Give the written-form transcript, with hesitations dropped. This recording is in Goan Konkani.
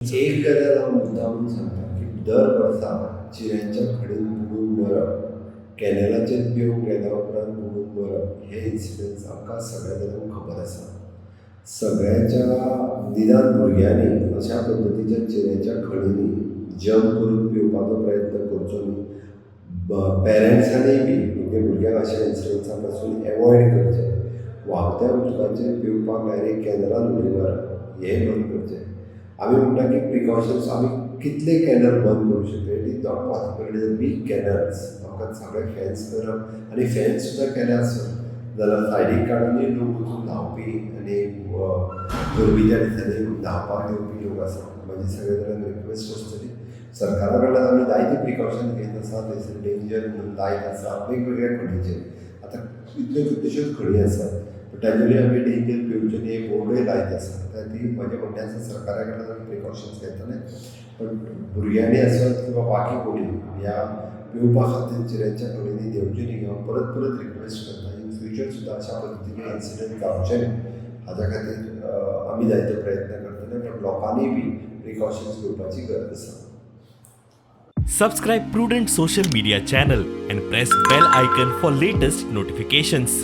एक गजाल हांव मुद्दामून सांगता की दर वर्सा चिऱ्यांच्या खणीन बुडून मरप, कॅनलाचेर पेंवंक गेल्या उपरांत बुडून मरप हे इन्सिडंट्स आमकां सगळ्या जाणांक खबर आसा. सगळ्यांच्या निदान भुरग्यांनी अशा पद्दतीच्या चिऱ्यांच्या खणींनी जंप करून पेंवपाचो प्रयत्न करचो न्ही. पेरंट्सांनी बी म्हणजे भुरग्यांक अशा इन्सिडंट्सा पासून एवॉयड करचें. व्हांवत्या उदकाचेर पेंवपाक डायरेक्ट कॅनलान उडी मारप हें बंद करचें. आमी म्हणटा की प्रिकॉशन्स, आमी कितले कॅनल बंद करूं शकता? It is not possible. It is a big canals. आमकां सगळे फेन्स करप आनी फेन्स सुद्दां केले आसत जाल्यार सायडीक काडुनूय लोक वचून न्हांवपी आनी गरमीच्या दिसांनी न्हांवपाक येवपी लोक आसा. म्हाजी सगळे जाणांक रिक्वेस्ट आसतली, सरकारा कडल्यान आमी जायती प्रिकॉशन घेत आसा. थंयसर डेंजर म्हणून लायट आसा वेगवेगळ्या खणीचेर. आतां इतल्यो कितल्योश्योच खणी आसात, पण ताजेरूय आमी डेंजर, पेंवचे न्ही हे बोर्डूय लायत आसा. त्या ती म्हजें म्हणणें आसा, सरकारा कडल्यान आमी प्रिकॉशन्स घेतले, पण भुरग्यांनी आसत किंवा बाकी कोणी ह्या पेंवपा खातीर चिऱ्यांच्या खणींनी देंवचे न्ही हांव परत परत रिक्वेस्ट करता. इन फ्युचर सुद्दां अशा पद्दतीचे इन्सिडंट जावचे न्ही हाज्या खातीर आमी जायते प्रयत्न करतले, पण लोकांनी बी प्रिकॉशन्स घेवपाची गरज आसा. Subscribe Prudent Social Media channel and press bell icon for latest notifications.